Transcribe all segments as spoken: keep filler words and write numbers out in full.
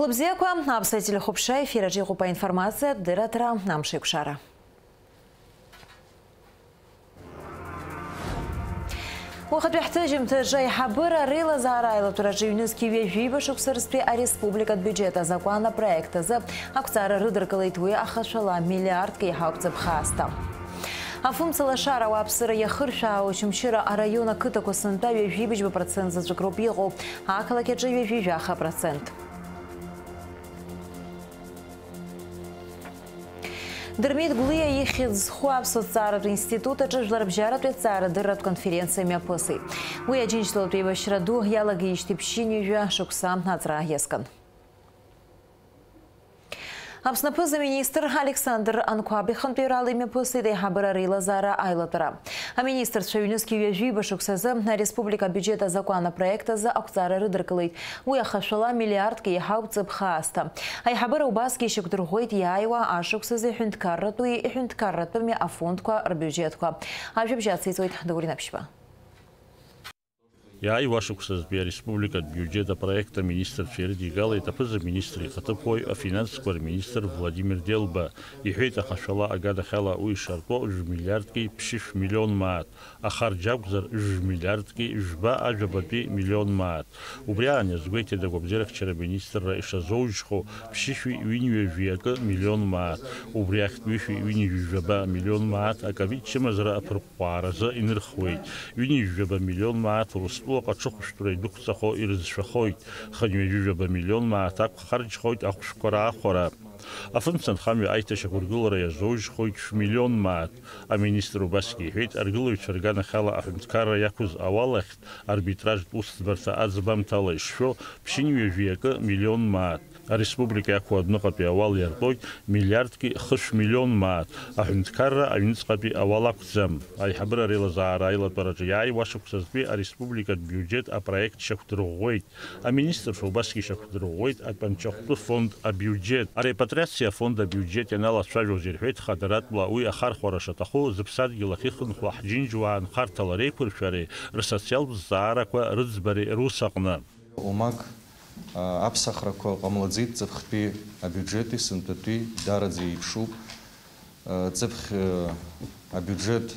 Лыбзиақәа, аԥсуа телехәаԥшра ефир аҿы иҟоуп аинформациатә дырраҭара Амшеикәшара. Уахатәи ҳҭыжьымҭаҿы аиҳабыра реилазаара аилатәараҿы ҩнызқьи ҩажәиба шықәса рзтәи ареспубликатә биуџьет азакәан апроект азы ақәҵара рыдыркылеит, уи ахашәала миллиардк еиҳа ауп ҵыԥх аасҭа. Афымца лашара ауааԥсыра иахыршәаау Очамчыра араион ақыҭақәа сынтәа ҩажәибжьба процент заҵәык роуп иҟоу, ақалақь аҿы ҩажәи жәаха процент. Дырмит Гәлиа ихьӡ зху аԥсуа ҭҵааратә институт аҿы жәларбжьаратәи аҭҵаарадырратә конференциа мҩаԥысит. Уи Аџьынџьтәылатә еибашьра ду иалагеижьҭеи ԥшьынҩажәа шықәса аҵра иазкын. Аԥсны аԥыза-министр Александр Анқәаб ихантәаҩрала имҩаԥысит аиҳабыра реилазаара аилатәара. Аминистрцәа ҩнызқьи ҩажәиба шықәсазы ареспублика абиуџьет азакәан апроект азы ақәҵара рыдыркылеит. Уи ахашәала миллиардк еиҳауп ҵыԥх аасҭа. Аиҳабыра убасгьы ишьақәдырӷәӷәеит иааиуа ашықәсазы иҳәынҭқарратәи, иҳәынҭқарратәыми афондқәа рбиуџьетқәа. Ажәабжь ациҵоит Даур Инаԥшьба. Иааиуа ашықәсазтәи ареспубликатә биуџьет апроект аминистрцәа ирыдигалеит аԥыза-министр ихаҭыԥуаҩ, афинансқәа рминистр Владимир Делба. Иҳәеит, ахашәала аганахьала уи ишартәо жәмиллиардки ԥшьышә миллион мааҭ, ахарџь акәзар, жәмиллиардки жәба ажәабатәи миллион мааҭ. Убри аан иазгәеиҭеит агәабзиарахьчара министрра ишазоужьхо ԥшьышәи ҩынҩажәи акы миллион мааҭ. Убри ахьтә ҩышәи ҩынҩажәи жәаба миллион мааҭ аковид чымазара аԥырҟәҟәааразы инырхуеит. Ҩынҩажәи жәаба миллион мааҭ Урыстәылаҟа аҽыхәшәтәра идәықәҵахо ирызшәахоит. Хынҩажәи жәаба миллион мааҭ ақәхарџьхоит ахәшәқәа раахәара. Афымца нхамҩа аиҭашьақәыргылара иазоужьхоит шә-миллион мааҭ. Аминистр убасгьы иҳәеит, аргылаҩцәа рганахьала аҳәынҭқарра иақәыз ауалахьтә арбитражтә усӡбарҭа аӡбамҭала ишшәо, ԥшьынҩажәи акы миллион мааҭ. Ареспублика иақәу адәныҟатәи ауал иартәоит миллиардки хышә миллион мааҭ. Аҳәынҭқарра аҩныҵҟатәи ауал акәӡам. Аиҳабыра реилазаара аилатәараҿы иааиуа ашықәсазтәи ареспубликатә биуџьет апроект шьақәдырӷәӷәеит. Аминистрцәа убасгьы ишьақәдырӷәӷәеит атәанчахәтәы фонд абиуџьет. Арепатриациа афонд абиуџьет ианалацәажәоз ирҳәеит, хадаратәла уи ахархәара шаҭаху зыԥсадгьыл ахь ихынҳәуа ҳџьынџьуаа нхарҭала реиқәыршәареи рсоциалтә зҵаарақәа рыӡбареи рус аҟны. Омак, а, аԥсахрақәа ҟамлаӡеит ҵыԥхтәи абиуџьети сынтәатәи, дараӡа еиԥшуп. Ҵыԥх, э, абиуџьет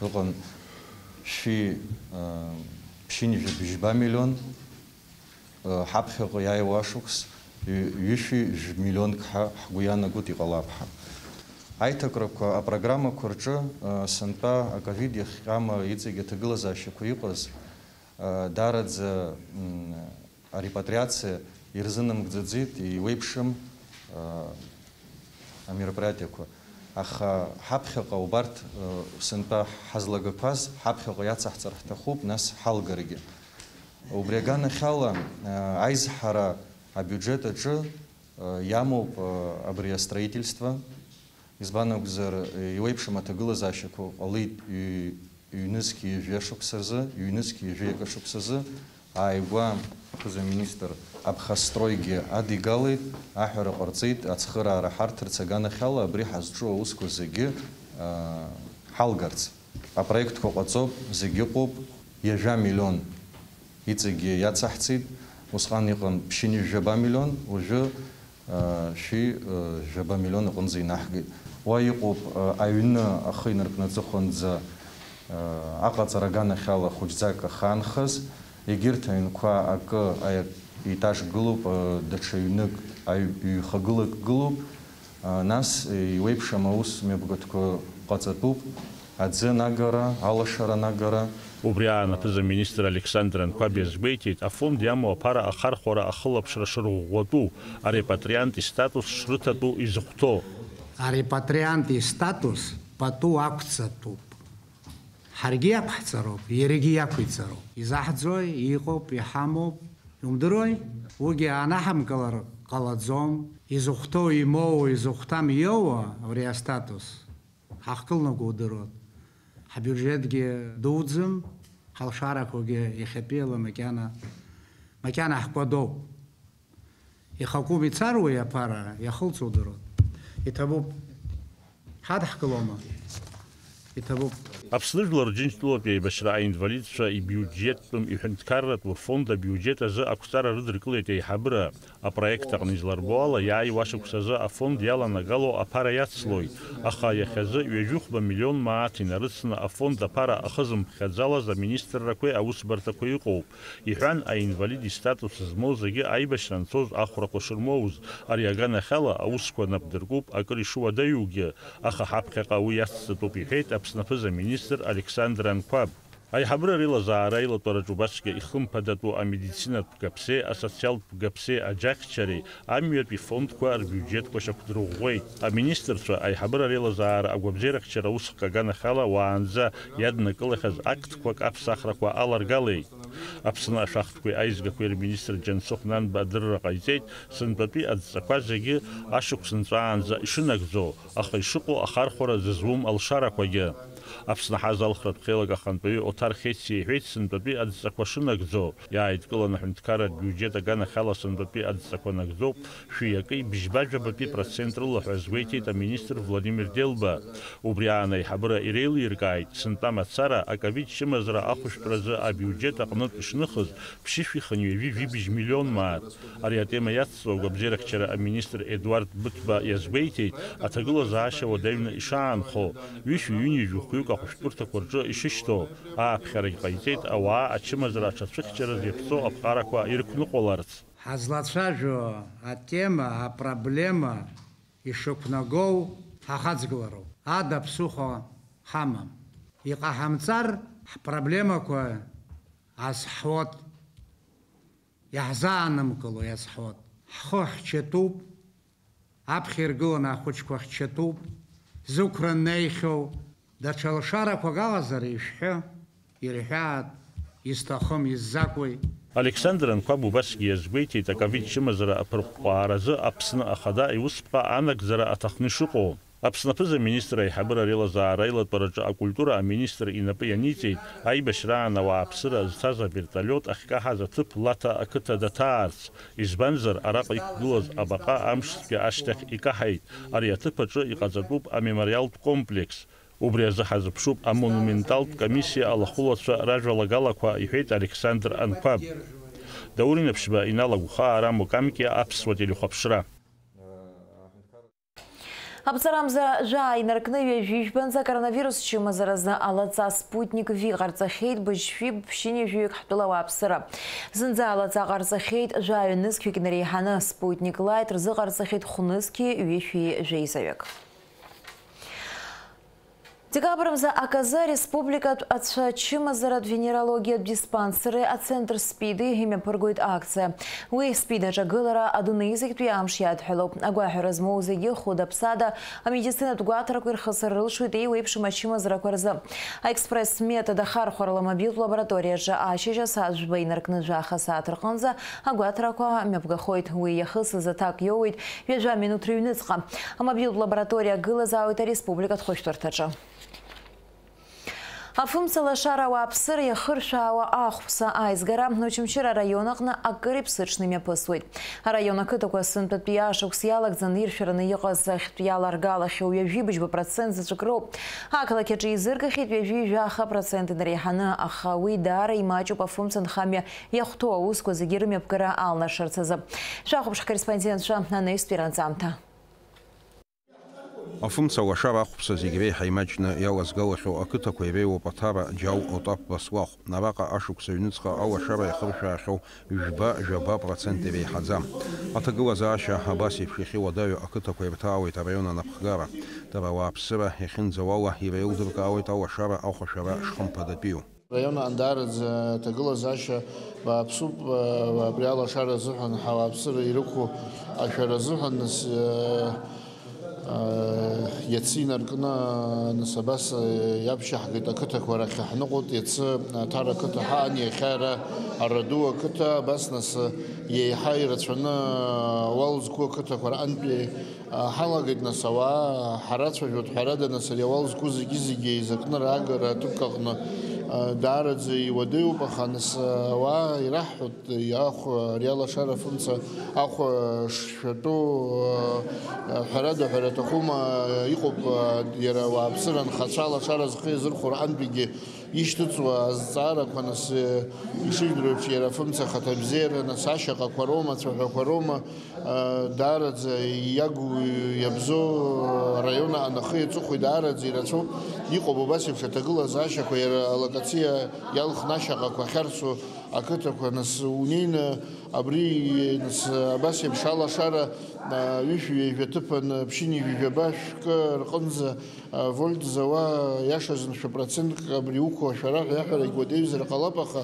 ыҟан шәи, э, ԥшьынҩажәи жәба миллион, э, ҳаԥхьаҟа иааиуа ашықәс ҩ-, ҩышәи жәмиллионк ҳәа ҳгәы иаанагоит, иҟалап ҳәа. Аиҭакрақәа, апрограммақәа рҿы, э, сынтәа аковид иахҟьама иҵегь аҭагылазаашьақәа иҟаз, э, дараӡа, м, арепатриациа ирзынамгӡаӡеит, еиуеиԥшым, а, амероприатиақәа. Аха ҳаԥхьаҟа убарҭ, а, сынтәа ҳазлагақәаз ҳаԥхьаҟа иацаҳҵар ҳҭахуп, нас ҳалгаргьы. Убри аганахьала, а, аизҳара абиуџьет аҿы, а, иамоуп, а, абри астроительство. Избан акәзар, еиуеиԥшым аҭагылазаашьақәа ҟалеит ҩ-, ҩнызқь ҩажәа шықәсазы, ҩнызқь ҩажәи акы шықәсазы ааигәа аԥыза-министр Абхазстройгьы адигалеит, аҳәара ҟарҵеит, ацхыраара ҳарҭарц аганахьала абри ҳазҿу аусқәа зегьы, аа, ҳалгарц. Апроектқәа ҟаҵоуп, зегь ыҟоуп, ҩажәа миллион иҵегьы иацаҳҵеит, усҟан иҟан ԥшьынҩажәи жәаба миллион, уажәы, а, шәи, а, жәаба миллион аҟынӡа инаҳгеит. Уа иҟоуп, а, аҩны ахы инаркны аҵыхәанӡа, а, аҟаҵара аганахьала хәыҷӡак ахаанхаз, егьырҭ аҩнқәа акы аетаж гылоуп, а, даҽа ҩнык, аҩ-, ҩ-хагылак гылоуп. Нас еиуеиԥшым аус мҩаԥгатәқәа ҟаҵатәуп, аӡы анагара, алашара анагара. Убри аан аԥыза-министр Александр Анқәаб иазгәеиҭеит, афонд иамоу аԥара ахархәара ахылаԥшра шырӷәӷәатәу, арепатриант истатус шрыҭатәу изыхәҭоу. Арепатриант истатус пату ақәҵатәуп. Ҳаргьы иақәҳҵароуп, иаргьы иақәиҵароуп. Изаҳӡои, иҟоуп, иҳамоуп, иумдыруеи? Уигьы анаҳамгалар ҟалаӡом. Изыхәҭоу имоуа, изыхәҭам иоуа абри астатус ҳахкылнаго удыруеит. Ҳбиуџьетгьы дуӡӡам, ҳалшарақәагьы иахьатәиала макьана, макьана ҳкәадоуп. Ихакәым ицар уи аԥара, иахылҵ удыруеит. Иҭабуп. Ҳадҳкылома? Иҭабуп. Аԥсны Жәлар Џьынџьтәылатә Еибашьра аинвалидцәа ибиуџьеттәым иҳәынҭқарратә фонд абиуџьет азы ақәҵара рыдыркылеит аиҳабыра. Апроект аҟны изларбо ала, иааиуа ашықәс азы афонд иаланагало аԥара иацлоит, аха иахьазы ҩажәихәба миллион мааҭ инарыцны афонд аԥара ахызымԥхьаӡалаз аминистррақәеи аусбарҭақәеи ыҟоуп, иҳәан аинвалид истатус змоу зегьы аибашьра анцоз ахәрақәа шырмоуз. Ари аганахьала аусқәа напдыркуп акыр ишыуадаҩугьы, аха ҳаԥхьаҟа уи иацҵатәуп, иҳәеит Аԥсны аԥыза-министр Александр Анқәаб. Аиҳабыра реилазаара аилатәараҿы убасгьы ихымԥадатәу амедицинатә гаԥсеи асоциалтә гаԥсеи аџьакцәареи амҩатәи фондқәа рбиуџьетқәа шьақәдырӷәӷәеит. Аминистрцәа аиҳабыра реилазаара агәабзиарахьчара усхк аганахьала уаанӡа иаднакылахьаз актқәак аԥсахрақәа аларгалеит. Аԥсны ашәахтәқәеи аизгақәеи рминистр Џьансыхә Нанба адырра ҟаиҵеит, сынтәатәи адҵақәа зегьы ашықәс нҵәаанӡа ишынагӡо, аха ишыҟоу ахархәара зызуым алшарақәагьы. Аԥсны ҳазалхратә хеилак ахантәаҩы Оҭар Хециа иҳәеит, сынтәатәи адҵақәа шынагӡо, иааидкыланы аҳәынҭқарратә биуџьет аганахьала сынтәатәи адҵақәа нагӡоуп, шәи акы бжьба-жәабатәи процент рыла ҳәа азгәеиҭеит аминистр Владимир Делба. Убри аан аиҳабыра иреилиркааит, сынтәа мацара аковид чымазара ахәышәтәразы абиуџьет аҟнытә ишныхыз ԥшьышәи хынҩажәи жәибжь миллион мааҭ. Ари атема иацҵо агәабзиарахьчара аминистр Едуард Быҭәба иазгәеиҭеит, аҭагылазаашьа уадаҩны ишаанхо, ҩышәи ҩынҩажәи хәҩык ахәышәтәырҭақәа рҿы ишышьҭоу, ааԥхьарагь ҟаиҵеит, ауаа ачымазара аҽацәыхьчараз иаԥҵоу аԥҟарақәа ирықәныҟәаларц. Ҳазлацәажәо атема, апроблема ишықәнагоу ҳахаҵгылароуп. Ада ԥсыхәа ҳамам. Иҟаҳамҵар, ҳпроблемақәа азҳуеит. Иаҳзаанымкыло иазҳуеит. Ҳхы хьчатәуп, аԥхьа иргыланы ахәыҷқәа хьчатәуп, зықәра неихьоу, даҽа лшарақәак аҟазар ишәҳәы, ирҳәаат, исҭахым, иззакәи? Александр Анқәаб убасгьы иазгәеиҭеит, аковид чымазара аԥырҟәҟәааразы Аԥсны Ахада иусԥҟа анагӡара аҭахны ишыҟоу. Аԥсны аԥыза-министр аиҳабыра реилазаара аилатәараҿы акультура аминистр инапы ианиҵеит, аибашьраан ауааԥсыра зҭаз авертолиот ахькаҳаз аҭыԥ Лаҭа ақыҭа даҭаарц, избанзар, араҟа иқәгылаз абаҟа амшцәгьа ашьҭахь икаҳаит, ари аҭыԥ аҿы иҟаҵатәуп амемориалтә комплекс. Убри азы ҳазыԥшуп амонументалтә комиссиа алахәылацәа ражәалагалақәа, иҳәеит Александр Анқәаб. Даур Инаԥшьба, Инал Агәхаа, Рамо Камкиа, Аԥсуа телехәаԥшра. Аԥҵарамза жәаа инаркны ҩажәи жәбанӡа акоронавирус чымазаразы алаҵа Спутник V ҟарҵахьеит быжьшәи ԥшьынҩажәаҩык ҳтәыла ауааԥсыра. Зынӡа алаҵа ҟарҵахьеит жәаҩа нызқьҩык инареиҳаны, Спутник Лаит рзыҟарҵахьеит хәнызқьи ҩышәи жәеизаҩык. Декабрь мза аказы ареспубликатә ацәа чымазаратә венерологиатә диспансери ацентр СПИД-и имҩаԥыргоит акциа. Уи СПИД аҿагылара адунеи зегьтәи амш иадҳәалоуп. Агәаҳәара змоу зегьы хәыда-ԥсада амедицинатә гәаҭарақәа ирхысыр рылшоит еиуеиԥшым ачымазарақәа рзы. Аекспресс метод ахархәарала мобилтә лабораториаҿы ашьыжь асааҭ жәба инаркны жәаха сааҭ рҟынӡа агәаҭарақәа мҩаԥгахоит. Уи иахысыз аҭак иоуеит ҩажәа минуҭ рыҩныҵҟа. Амобилтә лабораториа агылазаауеит ареспубликатә хәышәтәырҭаҿы. Афымца лашара ауааԥсыра иахыршәаауа ахәԥса аизгара Очамчыра араион аҟны акыр иԥсыҽны имҩаԥысуеит. Араион ақыҭақәа сынтәатәи ашықәс иалагӡаны иршәараны иҟаз ахьтә иаларгалахьоу ҩажәи быжьба процент заҵәык роуп. Ақалақь аҿы еизыргахьеит ҩажәи жәаха процент инареиҳаны, аха уи даара имаҷуп афымца нхамҩа иахәҭоу аусқәа зегьы рымҩаԥгара алнаршарц азы. Шәахәаԥш ҳкорреспондентцәа анаҩстәи ранҵамҭа. Афымца лашара ахәԥса зегь реиҳа имаҷны иалазгалахьоу ақыҭақәа иреиуоуп Аҭара, Џьал, Отаԥ, Баслахә. Араҟа ашықәс аҩныҵҟа алашара иахыршәаахьоу жәба, жәаба процент иреиҳаӡам. Аҭагылазаашьа абас еиԥш иахьыуадаҩу ақыҭақәа ирҭаауеит араион анапхгара. Дара ауааԥсыра иахьынӡауала иреилдыркаауеит алашара ахәашәара шхымԥадатәиу. Араион аан даараӡа аҭагылазаашьа бааԥсуп, абри алашара азыҳәан, ҳауааԥсыра ирықәу ашәара азыҳәан, нас, иацы инаркны, нас, абас иаԥшьаҳгеит ақыҭақәа рахь ҳныҟәоит, иацы Аҭара ақыҭа ҳаан, иахьа ара Араду ақыҭа, абас, нас, еиҳа ирацәаны ауал зқәу ақыҭақәа раҟынтәи ҳалагеит, нас, ауаа ҳарацәажәоит, ҳәарада, нас, ари ауал зқәу зегьы-зегьы еизакны раагара аҭыԥ аҟны Даараӡа иуадаҩуп, аха нас ауаа ираҳҳәоит, иахә, ари алашара афымца ахә шшәатәу, ҳәарада, ҳәара аҭахума, иҟоуп, иара ауааԥсыра анхацәа алашара зхы иазырхәо рҟынтәигьы ишьҭыҵуа азҵаарақәа, нас, ишыжәдыруа еиԥш, иара афымца ахаҭабзиара, нас, ашьаҟақәа роума, ацәаҳәақәа роума, даараӡа иагу иабзоу араион аҟны ахи аҵыхәеи даараӡа ирацәоуп. Иҟоуп убас еиԥш аҭагылазаашьақәа, иара алокациа иалхны ашьаҟақәа ахьарсу ақыҭақәа, нас, унеины абри, нас, абас еиԥш алашара, ҩышәи ҩажәа ҭыԥан, ԥшьыни жәаба шәкы рҟынӡа, вольт зауа, иашазын, шәа процентк абри уқәу ашәара ҳәа иаҳәарагь уадаҩзар ҟалап, аха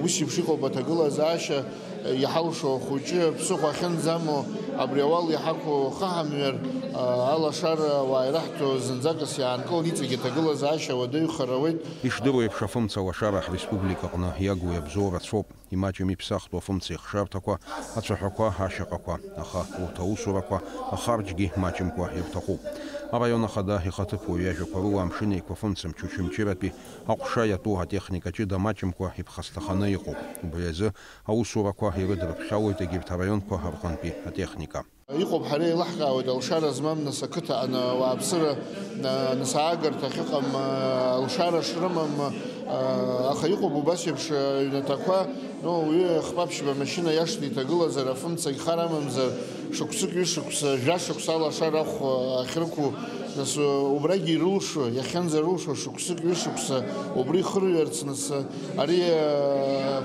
ус еиԥш иҟоуп аҭагылазаашьа, иҳалшо ахәыҷы ԥсыхәа ахьынӡамоу, абри ауал иҳақәу хаҳамҩар, алашара ауаа ираҳҭо зынӡакас иаанкылан, иҵегь аҭагылазаашьа уадаҩхар ауеит. Ишдыру еиԥш, афымца лашара ҳреспубликаҟны иагу иабзоу рацәоуп. Имаҷым иԥсахтәу афымца ихшарҭақәа, ацәаҳәақәа, ашьаҟақәа, аха урҭ аусурақәа ахарџьгьы маҷымкәа ирҭахуп. Араион ахада ихаҭыԥуаҩ иажәақәа рыла, Амшын Еиқәа фымцамч Очамчыратәи аҟәша иатәу атехника ҷыда маҷымкәа иԥхасҭаханы иҟоуп. Убри азы аусурақәа ирыдрыԥхьалоит егьырҭ араионқәа рҟынтәи атехника. Иҟоуп, ҳара еилаҳкаауеит алшара змам, нас, ақыҭа аҟны ауааԥсыра, а, нас аагарҭа ахьыҟам, а, алшара шрымам, а, аха иҟоуп убас еиԥш, а, аҩнаҭақәа, ну, уаҩы хԥа-ԥшьба машьына иашны иҭагылазар, афымцагь хар амамзар, шықәсык, ҩышықәса, жәа шықәса алашара ахә, а, ахьрықәу, нас, а, убрагьы ирылшо, иахьынӡарылшо, шықәсык, ҩышықәса убри ихырҩарц, нас, а, Ари, аа,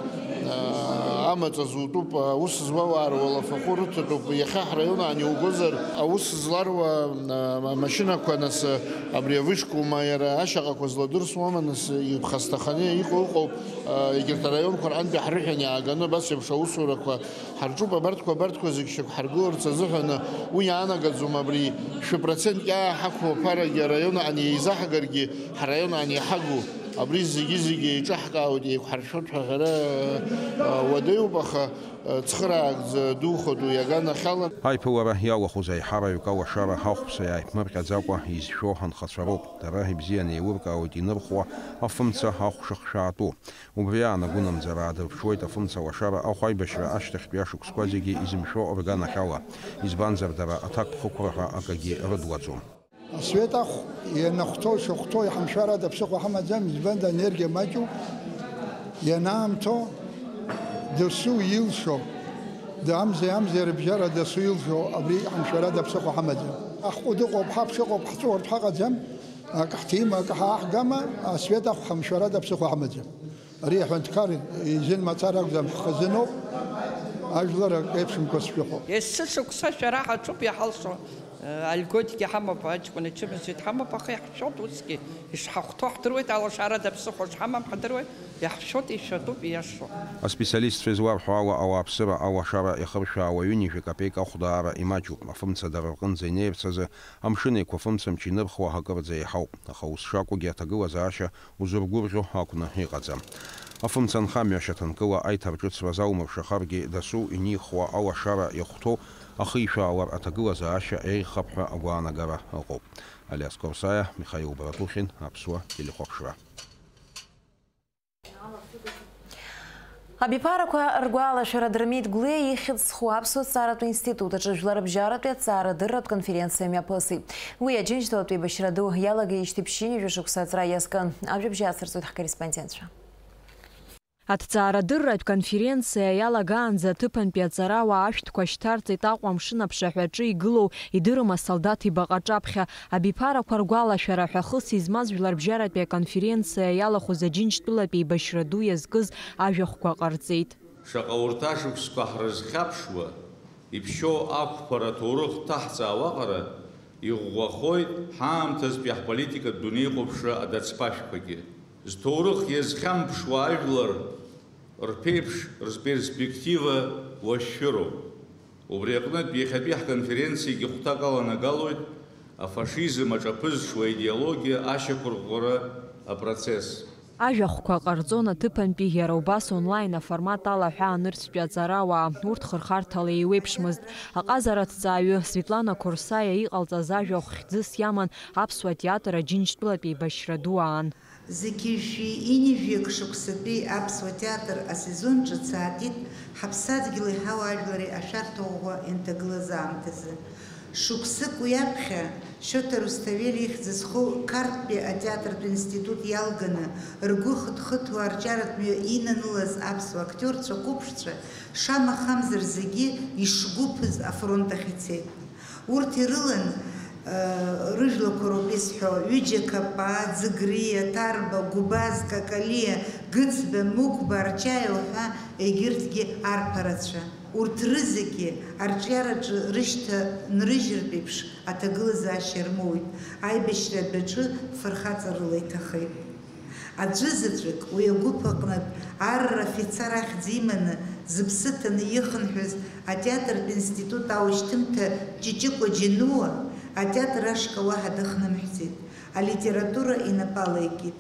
амаҵ азутәуп, аус зуа ауаа руалафахәы рыҭатәуп. Иахьа ҳраион аан иугозар, аус зларуа, аа, машьынақәа, нас, абри авышкоума, иара ашьаҟақәа зладырсуама, нас, иԥхасҭаханы иҟоу ыҟоуп, аа, егьырҭ араионқәа рҟынтәи ҳрыҳәан иааганы абас еиԥш аусурақәа Ҳарҿуп абарҭқәа, абарҭқәа зегь шьақәҳаргыларц азыҳәан, уи иаанагаӡом абри шәы процентк иааҳақәу аԥарагьы араион аҟны еизаҳгаргьы, ҳараион аҟны иҳагу, абри зегьы-зегьы еиҿаҳкаауеит, еиқәҳаршәоит ҳәа аҳәара, а, уадаҩуп, аха, а, цхыраагӡа духоит уи аганахьала. Аиԥылара иалахәыз аиҳараҩык алашара ахәԥса иааиԥмырҟьаӡакәа изшәо анхацәа роуп. Дара ибзианы еилыркаауеит инырхуа афымца ахә шыхшәаатәу. Убри аан агәынамӡара аадырԥшуеит афымца лашара ахә аибашьра ашьҭахьтәи ашықәсқәа зегьы изымшәо рганахьала, избанзар, дара аҭакԥхықәра ҳәа акагьы рыдуаӡом. Асвет ахә ианахәҭоу, шахәҭоу иҳамшәарада ԥсыхәа ҳамаӡам, избанда, аенергиа маҷуп, ианаамҭоу дасу илшо, да амзеи амзеи рыбжьара дасу илшо, абри ҳамшәарада ԥсыхәа ҳамаӡам. Аҳҟәы дыҟоуп, ҳаԥшыҟоуп, ҳҵәыуартә ҳаҟаӡам. Акы ҳҭима, акы ҳааҳгама, асвет ахә ҳамшәарада ԥсыхәа ҳамаӡам. Ари аҳәынҭқар изин мацара акәӡам, ҳхазыноуп, ажәлар акы еиԥшымкәа сшәыхәоуп. Есышықәса шәара ҳаҿуп иҳалшо, э, альготик иҳамоуп, аҷкәын ачымазаҩ дҳамоуп, аха иаҳшәоит усгьы, ишҳахәҭоу ҳдыруеит, алашарада ԥсыхәа шҳамам ҳдыруеит, иаҳшәоит, ишәатәуп, иашоуп. Аспециалистцәа изларҳәо ала, ауааԥсыра алашара иахыршәаауа ҩынҩажәа капеик ахә даара имаҷуп, афымца дара рҟынӡа инеирц азы Амшын Еиқәа фымцамч инырхуа акырӡа еиҳауп, аха ус шакәугьы аҭагылазаашьа узыргәырӷьо акәны иҟаӡам. Афымца нхамҩа шьаҭанкыла аиҭарҿыцра залмыршахаргьы, дасу инихуа алашара иахәҭоу ахишәаалар аҭагылазаашьа еиӷьхап ҳәа агәаанагара ыҟоуп. Алиас Корсаиа, Михаил Братухин, Аԥсуа телехәаԥшра. Абиԥарақәа ргәалашәара Дырмит Гәлиа ихьӡ зху Аԥсуа ҭҵааратә институт аҿы жәларбжьаратәи аҭҵаарадырратә конференциа мҩаԥысит. Уи Аџьынџьтәылатә еибашьра ду иалагеижьҭеи ԥшьынҩажәа шықәса аҵра иазкын. Ажәабжь ацырҵоит ҳкорреспондентцәа. Аҭҵаарадырратә конференциа иалагаанӡа аҭыԥантәи аҵарауаа ашәҭқәа шьҭарҵеит Аҟәа амшын аԥшаҳәаҿы игылоу идырым асолдаҭ ибаҟа аҿаԥхьа. Абиԥарақәа ргәалашәара ҳәа хыс измаз жәларбжьаратәи аконференциа иалахәыз Аџьынџьтәылатәи еибашьра ду иазкыз ажәахәқәа ҟарҵеит. Шаҟа урҭ ашықәсқәа ҳрызхьаԥшуа, иԥшьоу ақәԥара аҭоурых дҭаҳҵаауа аҟара, иӷәӷәахоит ҳаамҭазтәи ҳполитикатә дунеихәаԥшра адацԥашәқәагьы. Зҭоурых иазхьамԥшуа ажәлар рԥеиԥш рперспектива уашәшәыроуп. Убри аҟнытә, иахьатәи ҳконференциагьы хәҭак аланагалоит афашизм аҿаԥызҽуа идеологиа ашьақәырӷәӷәара апроцесс. Ажәахәқәа ҟарҵон аҭыԥантәи иара убас онлайн аформат ала аҳәаа нырцәтәи аҵарауаа, урҭ хырхарҭала еиуеиԥшмызт. Аҟазара аҭҵааҩы Светлана Қорсаиа иҟалҵаз ажәахә хьӡыс иаман аԥсуа театр Аџьынџьтәылатә еибашьра ду аан. Зқьи жәшәи ҩынҩажәи акы шықәсатәи аԥсуа театр асезон ҿыц аатит ҳаԥсадгьыли ҳауаажәлари ашәарҭа ӷәӷәа ианҭагылаз аамҭазы. Шықәсык уи аԥхьа Шьоҭа Русҭавели ихьӡ зху Қарҭтәи атеатртә институт иалганы, ргәы хыҭхыҭуа арҿиаратә мҩа инанылаз аԥсуа актиорцәа қәыԥшцәа, шамахамзар зегьы ишгәыԥыз афронт ахь ицеит. Урҭ ирылан, э, рыжәлақәа роуп исҳәо, ҩыџьа Қапаа, Ӡыгриа, Ҭарба, Гәбаз, Какалиа, Гыцба, Мықәба, Арчаиа уҳәа егьырҭгьы арԥарацәа. Урҭ рызегьы арҿиараҿы рышьҭа нрыжьыртә еиԥш аҭагылазаашьа рмоуит, аибашьра адәаҿы фырхаҵарыла иҭахеит. Аӡәы заҵәык уи агәыԥ аҟнытә арра афицар ахьӡ иманы зыԥсы ҭаны ихынҳәыз атеатртә институт аушьҭымҭа Ҷыҷыкәа Џьануа атеатр ашҟа уаҳа дыхнымҳәӡеит, алитература инапы алеикит.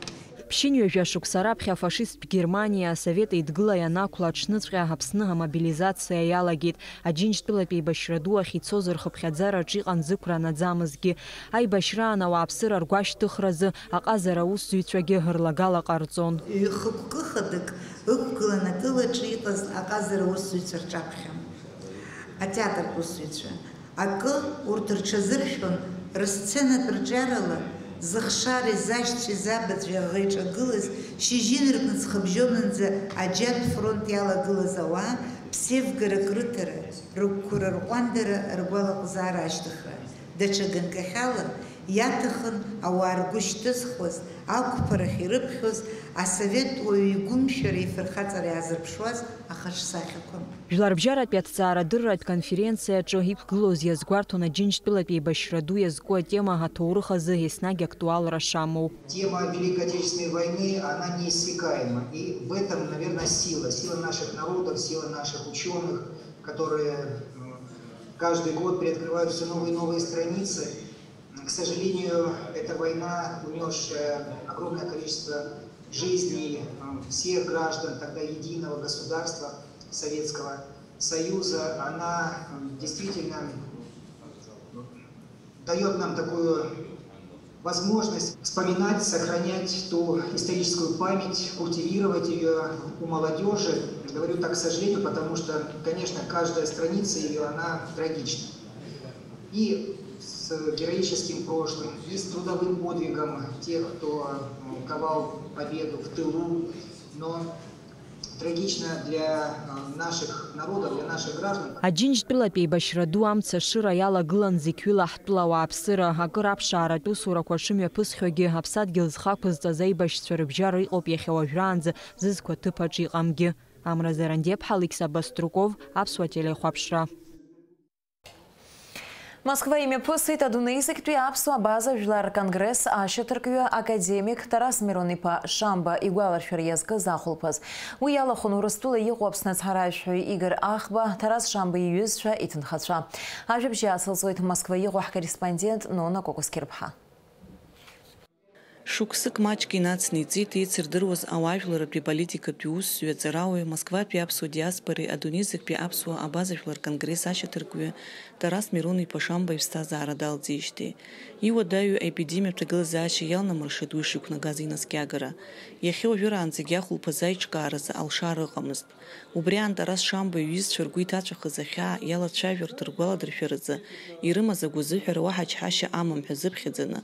Ԥшьынҩажәа шықәса раԥхьа афашисттә Германиа Асовет Еидгыла ианақәла аҽныҵәҟьа Аԥсны амобилизациа иалагеит. Аџьынџьтәылатә еибашьра ду ахь ицоз рхыԥхьаӡараҿ иҟан зықәра наӡамызгьы. Аибашьраан ауааԥсыра ргәашьҭыхразы аҟазара аусзуҩцәагьы рлагала ҟарҵон. Ҩ-хықәкы хадак ықәгылан атылаҿы иҟаз аҟазара аусзуҩцәа рҿаԥхьа. Атеатртә усзуҩцәа. Акы, урҭ рҽазыршәон, рысценатә рҿиарала, зыхшареи зашьцәеи забацәеи аӷа иҿагылаз, шьыжьынрак мыцхыбжьонынӡа аџьатә фронт иалагылаз ауаа ԥсеивгарак рыҭара, рықәқәа рырҟәандара, ргәалаҟазаара ашьҭыхра. Даҽа ганкахьала, иаҭахын ауаа ргәы шьҭызхуаз, ақәԥарахь ирыԥхьоз, асовет уаҩы игәымшәареи ифырхаҵареи аазырԥшуаз ахаҿсахьақәа. Жәларбжьаратәи аҭҵаарадырратә конференциаҿы иқәгылоз иазгәарҭон Аџьынџьтәылатә еибашьра ду иазку атема аҭоурых азы еснагь актуалра шамоу. Тема Великой Отечественной войны, она неиссякаема. И в этом, наверное, сила. Сила наших народов, сила наших учёных, которые, м, каждый год приоткрывают всё новые и новые страницы. К сожалению, эта война, унесшая огромное количество жизней, м, всех граждан тогда единого государства Советского Союза, она, м, действительно даёт нам такую возможность вспоминать, сохранять ту историческую память, культивировать её у молодёжи. Говорю так, к сожалению, потому что, конечно, каждая страница её, она трагична. И с героическим прошлым, и с трудовым подвигом тех, кто, м, ковал победу в тылу, но трагично для, э, наших народов, для наших граждан. Аџьынџьтәылатә еибашьра ду амца ашыра иалагылан зықьҩыла ҳтәыла ауааԥсыра, акыр аԥшааратә усурақәа шымҩаԥысхьоугьы, аԥсадгьыл зхақәызҵаз аибашьцәа рыбжьара иҟоуп иахьа уажәраанӡа зызқәа ҭыԥ аҿы иҟамгьы. Амра Зарандиаԥҳа, Александр Баструков, Аԥсуа телехәаԥшра. Москва имҩаԥысит адунеи зегьтәи аԥсуа абаза жәлар рконгресс ашьаҭаркҩы академик Тарас Мирон-иԥа Шамба игәаларшәара иазкыз ахәылԥаз. Уи иалахәын Урыстәыла иҟоу Аԥсны ацҳаражәҳәаҩ Игор Ахба, Тарас Шамба иҩызцәа, иҭынхацәа. Ажәабжь иацылҵоит Москва иҟоу ҳкорреспондент Нона Кәакәасқьырԥҳа. Шықәсык маҷк инацны иҵит еицырдыруаз ауаажәларратәи политикатәи усзуҩ, аҵарауаҩ, Москватәи аԥсуа диаспореи адунеи зегьтәи аԥсуа абаза жәлар конгресс ашьаҭаркҩы Тарас Мирон-иԥа Шамба иԥсҭазаара далҵижьҭеи. Иуадаҩу аепидемиатә ҭагылазаашьа иалнамыршеит уи шиқәнагаз инаскьагара. Иахьа уажәраанӡагьы ахәылԥазы аиҿкааразы алшара ыҟамызт. Убри аан Тарас Шамба иҩызцәа ргәы иҭаҵәахыз ахьаа иалацәажәарҭа ргәаладыршәаразы ирымаз агәазыҳәара уаҳа чҳашьа амам ҳәа зыԥхьаӡаны,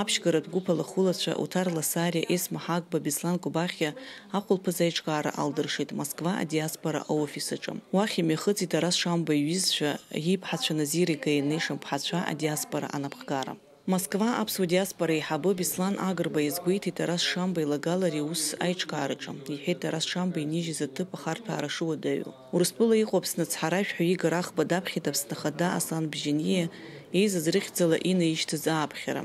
аԥшьгаратә гәыԥ алахәылацәа Уҭар Ласариа, Есма Ҳагба, Беслан Кобахьиа ахәылԥаз аиҿкаара алдыршеит Москва адиаспора аофис аҿы. Уахь имҩахыҵит Тарас Шамба иҩызцәа, иԥҳацәа Назири Гаинеи шамԥҳацәа адиаспора анапхгара. Москва аԥсуа диаспора еиҳабы Беслан Агрба иазгәеиҭеит Тарас Шамба илагалареи аус аиҿкаараҿы, иҳәеит Тарас Шамба инижьыз аҭыԥ ахарҭәаара шуадаҩу. Урыстәыла иҟоу Аԥсны ацҳаражәҳәаҩ Игор Ахба даԥхьеит Аԥсны Ахада Аслан Бжьаниа еизаз рыхьӡала инаишьҭыз ааԥхьара.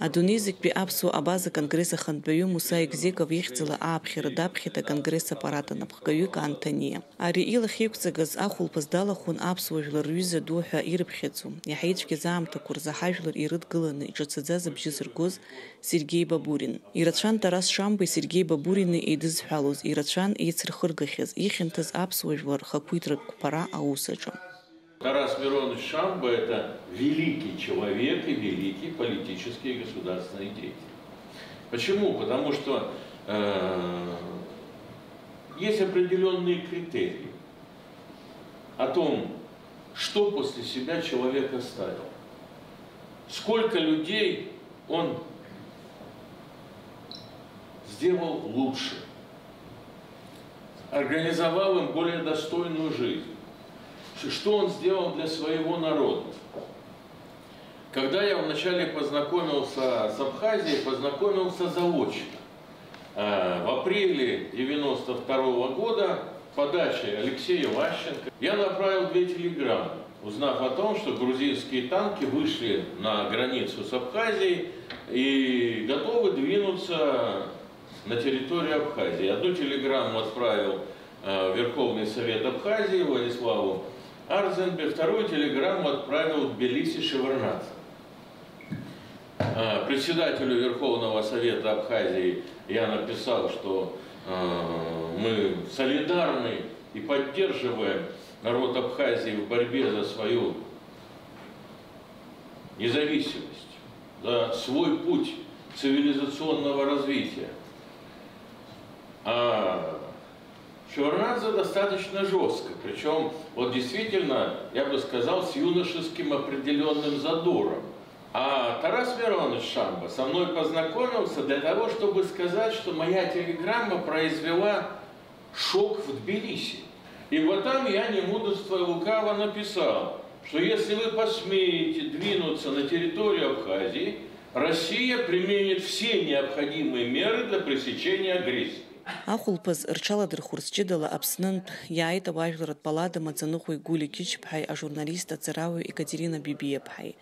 Адунеи зегьтәи аԥсуа абаза конгресс ахантәаҩы Муса Егзеков ихьӡала ааԥхьара даԥхьеит аконгресс аппарат анапхгаҩы Кан Ҭаниа. Ари илахь еиқәҵагаз ахәылԥаз далахәын аԥсуа жәлар рҩыза ду ҳәа ирыԥхьаӡо, иаҳа ицәгьаз аамҭақәа рзы ҳажәлар ирыдгыланы иҿацаӡа зыбжьы зыргоз Сергеи Бабурин. Ирацәан Тарас Шамбеи Сергеи Бабурини еидызҳәалоз, ирацәан еицырхыргахьаз, ихьанҭаз аԥсуа жәлар рхақәиҭратә қәԥара аус аҿы. Тарас Миронович Шамба — это великий человек и великий политический и государственный деятель. Почему? Потому что э, есть определенные критерии о том, что после себя человек оставил. Сколько людей он сделал лучше, организовал им более достойную жизнь, что он сделал для своего народа. Когда я вначале познакомился с Абхазией, познакомился заочно. Э, в апреле девяносто второго года подачей Алексея Ващенко я направил две телеграммы, узнав о том, что грузинские танки вышли на границу с Абхазией и готовы двинуться на территорию Абхазии. Одну телеграмму отправил э, Верховный Совет Абхазии Владиславу Арзенбе, вторую телеграмму отправил в Тбилиси Шеварднадзе. Э, председателю Верховного Совета Абхазии я написал, что э, мы солидарны и поддерживаем народ Абхазии в борьбе за свою независимость, за свой путь цивилизационного развития. А Шеварднадзе достаточно жестко, причем вот действительно, я бы сказал, с юношеским определенным задором. А Тарас Миронович Шамба со мной познакомился для того, чтобы сказать, что моя телеграмма произвела шок в Тбилиси. Ибо там я, не мудрствуя лукаво, написал, что если вы посмеете двинуться на территорию Абхазии, Россия применит все необходимые меры для пресечения агрессии. Ахәылԥаз рҽаладырхәырц ҷыдала Аԥснынтә иааит ауаажәларратә палата амаӡаныҟәгаҩ Гәлиа Кьычԥҳаи ажурналист аҵарауаҩ Екатерина Бибиаԥҳаи.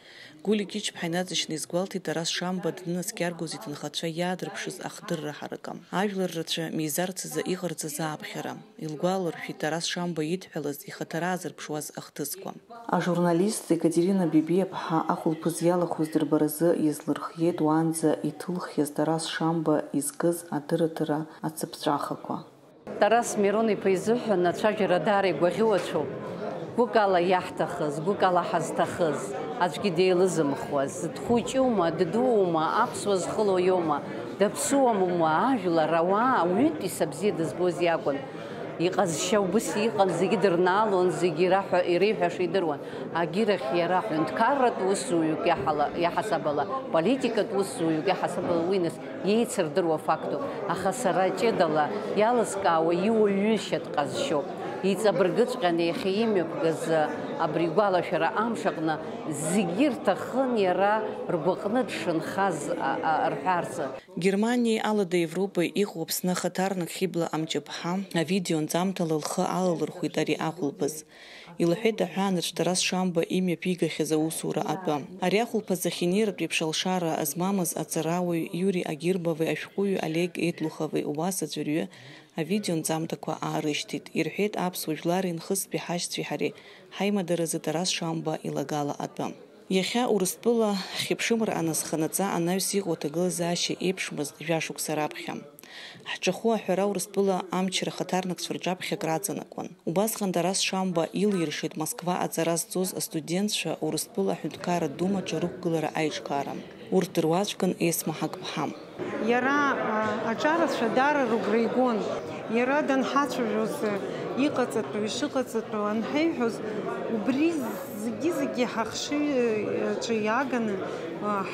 Гәлиа Кьычԥҳа инаҵшьны изгәалҭеит Тарас Шамба днынаскьаргоз иҭынхацәа иаадырԥшыз ахдырра ҳаракы. Ажәлар рацәа мизарц азы иҟарҵаз ааԥхьара. Илгәаларшәеит Тарас Шамба идҳәалаз, ихаҭара аазырԥшуаз ахҭысқәа. Ажурналист Екатерина Бибиаԥҳа ахәылԥаз иалахәыз дырбаразы иазлырхиеит уаанӡа иҭылхиаз Тарас Шамба изкыз адырраҭара ацыԥҵәахақәа. Тарас Мирон-иԥа изыҳәан ацәажәара даара игәаӷьуацәоуп. Гәык ала иаҳҭахыз, гәык ала ҳазҭахыз, аӡәгьы деилызымхуаз, дхәыҷума, ддуума, аԥсуа зхыло иоума, даԥсуама, ажәлар, ауаа, ауаҩытәыҩса бзиа дызбоз иакәын. Иҟазшьа убыс иҟан, зегьы дырнаалон, зегьы ираҳәа, иреиҳәаша идыруан. Агьырахь иара ҳәынҭқарратә усзуҩык иаҳала-, иаҳасабала, политикатә усзуҩык иаҳасабала уи нас иеицырдыруа фактуп, аха сара ҷыдала иалыскаауа иуаҩышьа дҟазшьоуп. Иҵабыргыҵәҟьаны иахьа имҩаԥгаз абри игәалашәара амш аҟны зегьы рҭахын иара ргәаҟны дшынхаз, а, а, рҳәарц. Германиеи Алада Европеи иҟоу Аԥсны ахаҭарнак Хьыбла Амҷаԥҳа авидео нҵамҭала лхы алалырхәит ари ахәылԥаз. Илҳәеит аҳәаанырцә Тарас Шамба имҩаԥигахьаз аусура атәы. Ари ахәылԥаз ахь инеиртә еиԥш алшара змамыз аҵарауаҩ Иури Агирбови ашәҟәыҩҩы Олег Едлухови убас аӡәырҩы авидео нҵамҭақәа аарышьҭит, ирҳәеит аԥсуа жәлари нхыстәи ҳашьцәеи ҳареи ҳаимадаразы Тарас Шамба илагала атәы. Иахьа Урыстәыла хьыԥшымра аназханаҵа анаҩс иҟоу аҭагылазаашьа еиԥшмызт жәашықәса раԥхьа. Ҳҿахәы аҳәара Урыстәыла амчра хаҭарнакцәа рҿаԥхьа акраҵанакуан. Убасҟан Тарас Шамба илиршеит Москва аҵара зҵоз астудентцәа Урыстәыла Аҳәынҭқарратә Думаҿы рықәгылара аиҿкаара. Урҭ дыруаӡәкын Есма Ҳақԥҳа. Иара, а, аҿарацәа даара рыгәра игон. Иара данҳацәажәоз, иҟаҵатәу, ишыҟаҵатәу анҳаиҳәоз, убри зегьы-зегьы ҳахшыҩ аҿы иааганы, а,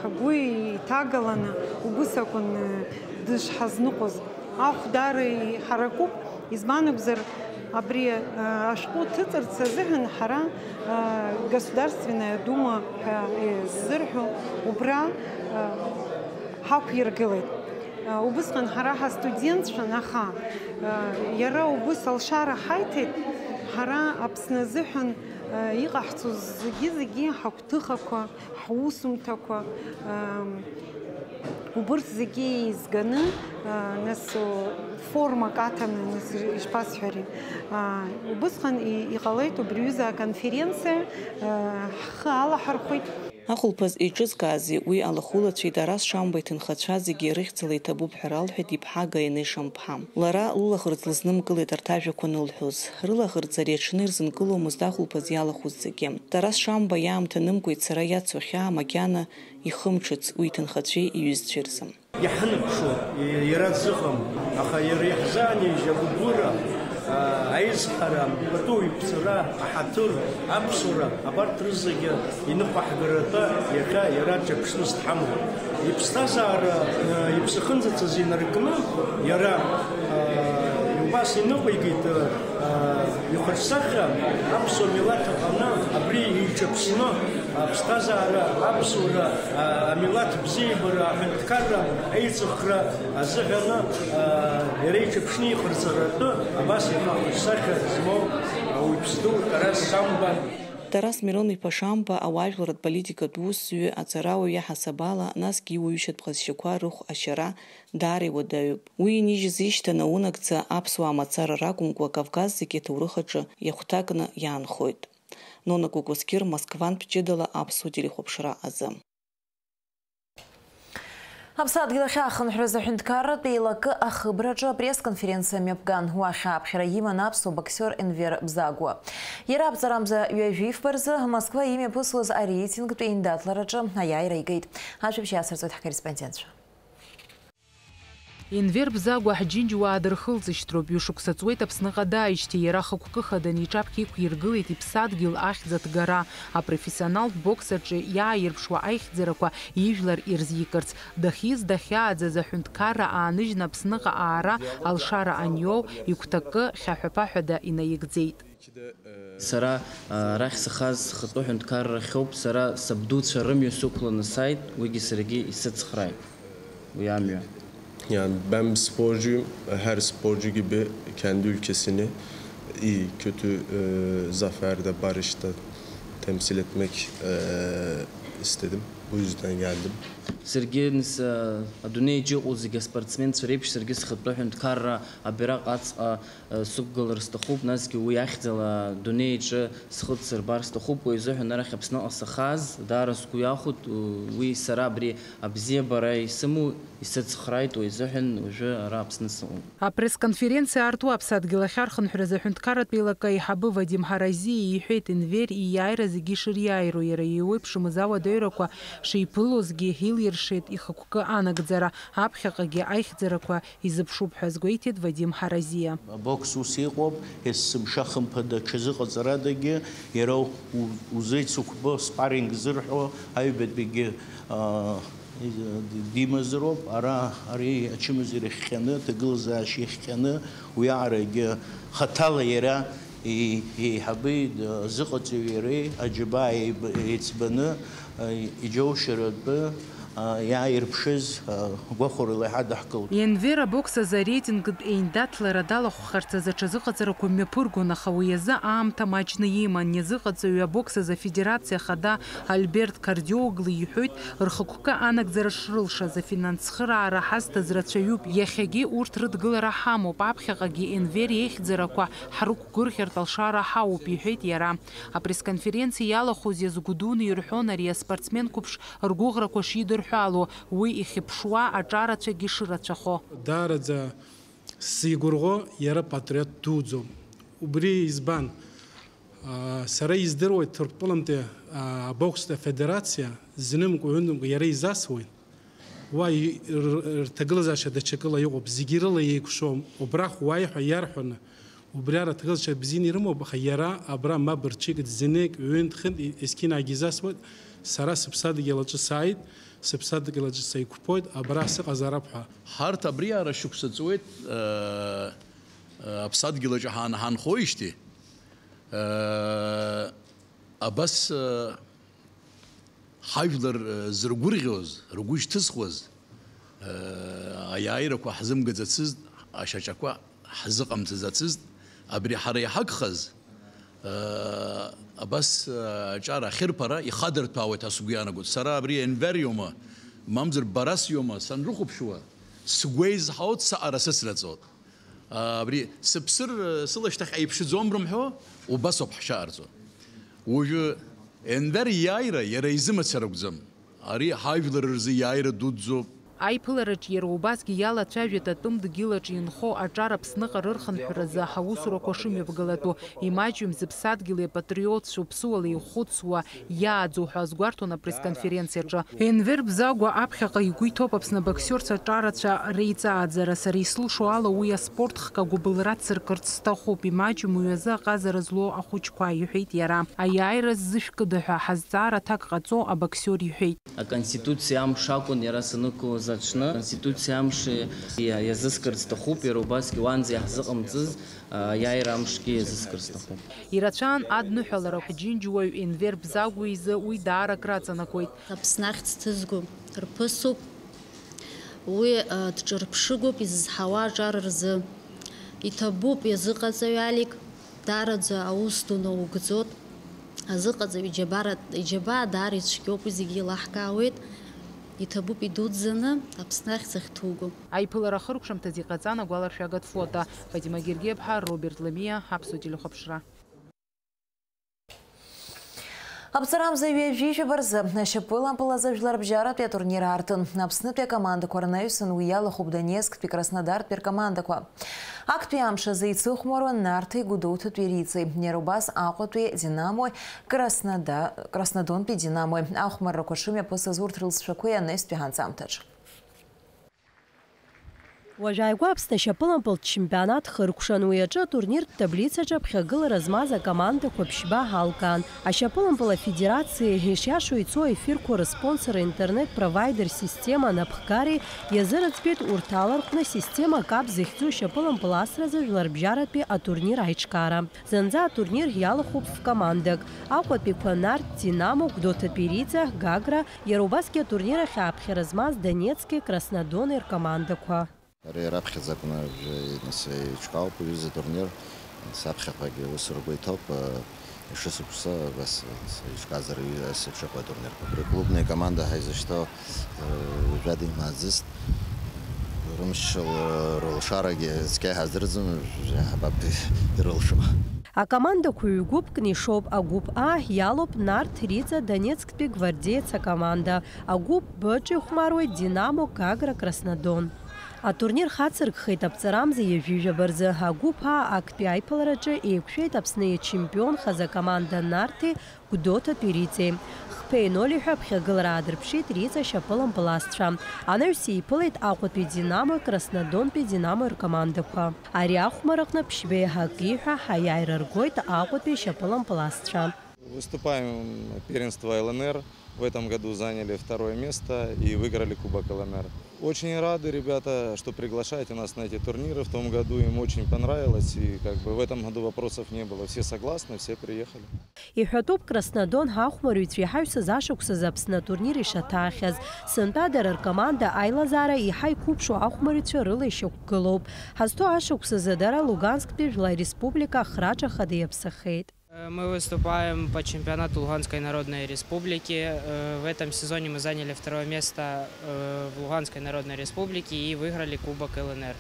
ҳгәы иҭагаланы, убыс акәын, а, дышҳазныҟәоз. Ахә даара иҳаракуп, избан акәзар, абри, а, ашәҟәы ҭыҵырц азыҳәан ҳара, а, Государственная Дума ҳәа, а, ззырҳәо убра, а, ҳақәиргылеит. А, убысҟан ҳара ҳастудентцәан, аха, а, иара убыс алшара ҳаиҭеит, ҳара Аԥсны азыҳәан, а, иҟаҳҵоз зегьы-зегьы ҳагәҭыхақәа, ҳусумҭақәа, ам, убырҭ зегьы еизганы, а, нас, о, формак аҭаны, нас, ишԥасҳәари, а, убысҟан и-, иҟалеит убри аҩыза аконференциа, а, ҳхы алаҳархәеит. Ахәылԥаз еиҿызкаази уи алахәылацәеи Тарас Шамба иҭынхацәа зегьы рыхьӡала иҭабуп ҳәа ралҳәеит иԥҳа Гаинеи Шамԥҳа. Лара лылаӷырӡ лызнымкылеит арҭ ажәақәа анылҳәоз. Рылаӷырӡ ари аҽны ирзынкыломызт ахәылԥаз иалахәыз зегьы. Тарас Шамба иаамҭа нымкәа ицара иацу ахьаа макьана ихымҽыц уи иҭынхацәеи иҩызцәеи рзы. Иаҳныԥшуа иара дзыҟам, аха иара иаҳзааныжь агәыбылра, аизҳара, пату иқәҵара, аҳаҭыр, аԥсуара, абарҭ рызегьы иныҟәаҳгаратәы иахьа иара дҿаԥшны дҳамоуп. Иԥсҭазаара, иԥсахынӡаҵас инаркны иара убас иныҟәигеит. Ихаҿсахьа аԥсуа милаҭ аҟны абри иҿаԥшны аԥсҭазаара, аԥсуара, амилаҭ бзиабара, аҳәынҭқарра аиҵыхра азыҳәаны иара иҿаԥшны иҟарҵаратәы абас иҟоу ахаҿсахьа змоу ауаҩԥс ду Тарас Шамба. Тарас Мирон-иԥа Шамба ауаажәларратә политикатә усзуҩы, аҵарауаҩ иаҳасабала, насгьы иуаҩышьатә ҟазшьақәа рыхә ашьара даара иуадаҩуп. Уи инижьыз ишьҭан аунагӡа аԥсуаа мацара ракәымкәа, Кавказ зегьы аҭоурых аҿы иахәҭакны иаанхоит. Нона Кәыкәысқьыр, Москвантә ҷыдала аԥсуа телехәаԥшра азы. Аԥсадгьыл ахьаахынҳәраз аҳәынҭқарратә еилакы ахыбраҿы апресс-конференциа мҩаԥган. Уахь ааԥхьара иман аԥсуа боксиор Енвер Бзагәа. Иара аԥҵарамза ҩажәи фба рзы Москва имҩаԥысуаз ареитингтә еиндаҭлараҿы аиааира игеит. Ажәабжь иацырҵоит ҳкорреспондентцәа. Енвер Бзагәа ҳџьынџьуаа дырхылҵышьҭроуп, ҩышықәса ҵуеит Аԥсныҟа дааижьҭеи, иара ахықәкы хаданы иҿаԥхьа иқәиргылеит иԥсадгьыл ахьӡ аҭгара, апрофессионалтә бокс аҿы иааирԥшуа аихьӡарақәа ижәлар ирзикырц, дахьиз дахьааӡаз аҳәынҭқарра ааныжьны Аԥсныҟа аара алшара аниоу, игәҭакы хьаҳәа-ԥаҳәада инаигӡеит. Сара, а, арахь сахаз схатәы ҳәынҭқаррахьоуп, сара сабдуцәа рымҩа сықәланы сааит, уигьы саргьы исыцхрааит уи амҩа. Yani ben bir sporcuyum, her sporcu gibi kendi ülkesini iyi, kötü, e, zaferde, barışta temsil etmek, e, istedim. Bu yüzden geldim. Саргьы, нас, а, адунеиаҿ иҟоу зегьы аспортсменцәа реиԥш саргьы схатәы ҳәынҭқарра абираҟ аҵҟа сықәгылар сҭахуп, насгьы уи ахьӡала адунеи аҿы схы дсырбар сҭахуп, уи азыҳәан арахь Аԥсныҟа сахаз даара сгәы иахәоит, уи сара абри абзиабара исымоу исыцхрааит, уи азыҳәан уажәы ара Аԥсны сыҟоуп. Апресс-конференциа аарту аԥсадгьыл ахьархынҳәраз аҳәынҭқарратә еилакы аиҳабы Вадим Ҳаразиа иҳәеит, Енвер ииааира зегьы шыриааироу, иара иеиуеиԥшымыз ауадаҩрақәа шиԥылозгьы, илиршеит ихықәкы анагӡара, аԥхьаҟагьы аихьӡарақәа изыԥшуп ҳәа азгәеиҭеит Вадим Ҳаразиа. Абокс ус иҟоуп, есымша хымԥада аҽазыҟаҵарадагьы иара у-, узеицықәбо спарринг зырҳәо аҩбатәигьы, аа, димазароуп. Ара ари ачымазара ихҟьаны, аҭагылазаашьа ихҟьаны, уиаҟарагьы хаҭала иара и-, еиҳаби, д-, азыҟаҵаҩи иареи аџьабаа еиб-, еиҵбаны, а, иџьоушьаратәы, а, иааирԥшыз, а, гәахәарыла иҳадаҳкылт. Енвер абокс азы ареитингтә еиндаҭлара далахәхарц азы аҽазыҟаҵарақәа мҩаԥыргон, аха уи азы аамҭа маҷны иман. Иазыҟаҵаҩы абокс азы афедерациа ахада Альберт Кардиоглы иҳәоит, рхықәкы анагӡара шрылшаз, афинанс цхыраара ҳазҭаз рацәаҩуп, иахьагьы урҭ рыдгылара ҳамоуп, аԥхьаҟагьы Енвер иеихьӡарақәа ҳрықәгәырӷьартә алшара ҳауп, иҳәеит иара. Апресс-конференциа иалахәыз иазгәыдуны ирҳәон ари аспортсмен қәыԥш ргәыӷрақәа шидырҳәало, уи ихьыԥшуа аҿарацәагьы шырацәахо. Даараӡа сзигәырӷьо иара патриот дуӡӡоуп. Убри избан? Аа, сара издыруеит, Ҭырқәтәылантәи, аа, абокстә афедерациа знымкәа-ҩынтәымкәа иара изасуеит. Уа и-, р-, рҭагылазаашьа даҽакыла иҟоуп, зегьы рыла еиқәшәом. Убрахь уааи ҳәа иарҳәаны, убри ара аҭагылазаашьа бзианы ирымоуп, аха иара абра мап рҽикит, знык, ҩынтә-хынтә и-, есқьынагьы изасуеит, сара сыԥсадгьыл аҿы сааит, сыԥсадгьыл аҿы сеиқәԥоит, абра сыҟазароуп ҳәа. Ҳарҭ абри ара шықәса ҵуеит, э, э, аԥсадгьыл аҿы ҳаан-, ҳаанхоижьҭеи, э, абас, э, ҳажәлар, э, зыргәырӷьоз, ргәы шьҭызхуаз, э, аиааирақәа ҳзымгаӡацызт, ашьаҿақәа ҳзыҟамҵаӡацызт, абри ҳара иҳагхаз, э, абас, э, аҿар ахьырԥара ихадырҭәаауеит ҳәа сгәы иаанагоит. Сара абри Енвер иоума, мамзар Барас иоума санрыхәаԥшуа, сгәеизҳауеит, саҟара сыцраҵоит. Абри сыԥсыр, сылашьҭахь еиԥшӡом рымҳәо, убасоуп ҳшаҟарҵо. Уажәы Енвер иааира иара изы мацара акәӡам. Ари ҳажәлар рзы иааира дуӡӡоуп. Аиԥылараҿ иара убасгьы иалацәажәеит атәым дгьылаҿ инхо аҿар Аԥсныҟа рырхынҳәразы аусурақәа шымҩаԥгалатәу, имаҷҩым зыԥсадгьыли апатриотцәоу ԥсуала ихәыцуа иааӡоу ҳәа азгәарҭон апресс-конференциаҿы. Енвер Бзагәа аԥхьаҟа игәы иҭоуп Аԥсны абоксиорцәа аҿарацәа реиҵааӡара. Сара исылшо ала, уи аспорт хк агәыбылра цыркырц сҭахуп, имаҷым уи азы аҟазара злоу ахәыҷқәа, иҳәеит иара. Аиааира ззышәкыда ҳәа ҳазҵаара аҭак ҟаҵо абоксиор иҳәеит. Аконституциа амш акәын иара санықәлоз аҽны. Аконституциа амш иа-, иазыскырц сҭахуп, иара убасгьы уанӡа иаҳзыҟамҵыз, а, аиааира амшгьы иазыскырц сҭахуп. Ирацәан адныҳәаларақәа. Џьынџьуаҩ Енвер Бзагәа изы уи даара акраҵанакуеит. Аԥсны ахьӡ ҭызго рԥысуп. Уи, а, дҿырԥшыгоуп изызҳауа аҿар рзы. Иҭабуп иазыҟаҵаҩ Алик, даараӡа аус ду наугӡоит. Азыҟаҵаҩ иџьабара, иџьабаа даара ицәгьоуп, уи зегьы еилаҳкаауеит. Иҭабуп идуӡӡаны Аԥсны ахьӡ ахьҭуго. Аиԥылара ахыркәшамҭазы иҟаҵан агәаларшәагатә фото. Фатима Гергиаԥҳа, Роберт Ламиа, Аԥсуа телехәаԥшра. Аԥҵарамза ҩажәи жәаба рзы ашьапылампыл азы жәларбжьаратәи атурнир аартын. Аԥснытәи акомандақәа рнаҩсан уи иалахәуп Донецктәи Краснодартәи ркомандақәа. Актәи амш азы еицыхәмаруан Нарҭеи Гәдоуҭатәи Риҵеи, иара убас Аҟәатәи Динамои Краснода-, Краснодонтәи Динамои. Ахәмаррақәа шымҩаԥысыз урҭ рылҵшәақәеи анаҩстәи ҳанҵамҭаҿ. Уажәааигәа Аԥсны ашьапылампылтә чемпионат хыркәшан, уи аҿы атурниртә таблицаҿы аԥхьагылара змаз акомандақәа ԥшьба ҳалкаан. Ашьапылампыл афедерациеи, ишиашоу ицо аефирқәа рыспонсор аинтернет-провайдер система анапхгареи иазырыӡбеит урҭ алархәны система кап захьӡу ашьапылампыл асразы жәларбжьаратәи атурнир аиҿкаара. Зынӡа атурнир иалахәуп ф-командак, Аҟәатәиқәа Нарҭ Динамо, Гәдоуҭатәи Риҵа, Гагра, иара убасгьы атурнир ахь ааԥхьара змаз Донецки Краснодони ркомандақәа. Ари раԥхьаӡа акәны уажәы, нас, еиҿкаауп аҩыза атурнир, нас, аԥхьаҟагьы ус ргәы иҭоуп, ишышықәса, абас, еиҿкаазар, ас еиԥш ыҟоу атурнирқәа. Абри клубная команда ҳаизышьҭоу, уажәада имааӡыст, рымшала рылшарагьы цқьа иҳаздырӡом, уажәы иаҳбап ирылшо. Акомандақәа ҩ-гәыԥкны ишоуп, агәыԥ А иалоуп Нарҭ Риҵа Донецктәи Гвардеец акоманда, агәыԥ Б аҿы ихәмаруеит Динамо, Гагра, Краснодон. Атурнир хацыркхеит аԥҵарамза ҩажәи жәаба рзы. Агәыԥ А актәи аиԥылараҿы еиқәшәеит Аԥсны ичемпионхаз акоманда Нарҭи Гәдоуҭатәи Риҵеи. Хԥеи ноль ҳәа аԥхьагылара аадырԥшит Риҵа ашьапылампыласцәа. Анаҩс еиԥылеит Аҟәатәи Динамо, Краснодонтәи Динамо ркомандақәа. Ари ахәмарраҟны ԥшьбеиҳаки ҳәа ҳаиааира ргоит Аҟәатәи ашьапылампыласцәа. Выступаем первенство Л Н Р. В этом году заняли второе место и выиграли Кубок Л Н Р. Очень рады, ребята, что приглашаете нас на эти турниры. В том году им очень понравилось, и как бы в этом году вопросов не было. Все согласны, все приехали. Иҳәатәуп, Краснодон ҳахәмарҩцәа иҳаҩсыз ашықәсазы Аԥсны атурнир ишаҭаахьаз. Сынтәа дара ркоманда аилазаара еиҳа иқәыԥшу ахәмарҩцәа рыла ишьақәгылоуп. Ҳазҭоу ашықәсазы дара Лугансктәи Жәлаи Республика ахраҿа хада иаԥсахеит. Э, мы выступаем по чемпионату Луганской Народной Республики. Э, в этом сезоне мы заняли второе место, э, в Луганской Народной Республике и выиграли Кубок Л Н Р.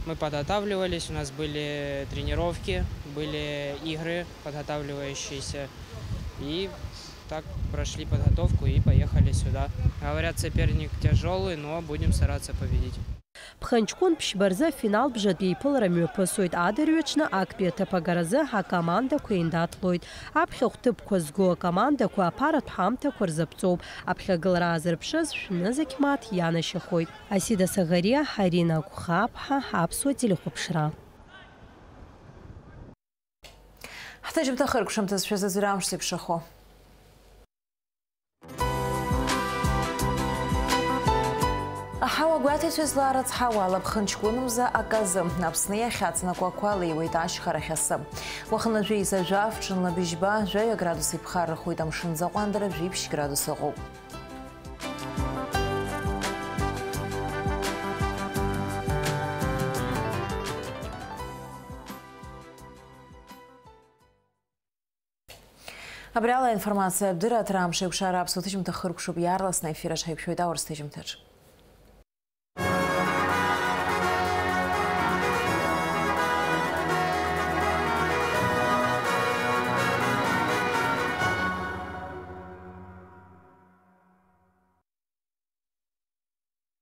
Мы подготавливались, у нас были тренировки, были игры подготавливающиеся. И так прошли подготовку и поехали сюда. Говорят, соперник тяжёлый, но будем стараться победить. Ԥхынҷкәын ԥшьба рзы афиналтә бжатә еиԥылара мҩаԥысуеит. Адырҩаҽны актәи аҭыԥ агаразы акомандақәа еиндаҭлоит. Аԥхьахә ҭыԥқәа зго акомандақәа аԥаратә ҳамҭақәа рзаԥҵоуп. Аԥхьагылара аазырԥшыз шәнызқь мааҭ ианашьахоит. Асида Саӷариа, Арина Гәхаԥҳа, Аԥсуа телехәаԥшра. Ҳҭыжьымҭа хыркәшамҭазшәа зыӡырҩ амш зеиԥшрахо. Аҳауа гәаҭеицәа излаарыцҳауа ала ԥхынҷкәынымза аказы, Аԥсны иахьаҵнакуа ақәа леиуеит ашьхарахь асы. Уахынла жәеиза жәаф, ҽынла быжьба, жәаҩа градус иԥхаррахоит, амшын аӡы аҟәандара жәиԥшь градус ыҟоуп. Абри ала аинформациатә дырраҭара амш еиқәшара аԥсуа ҭыжьымҭа хыркәшоуп, иаарласны аефир аҿы ҳаиқәшәоит аурыс ҭыжьымҭаҿ.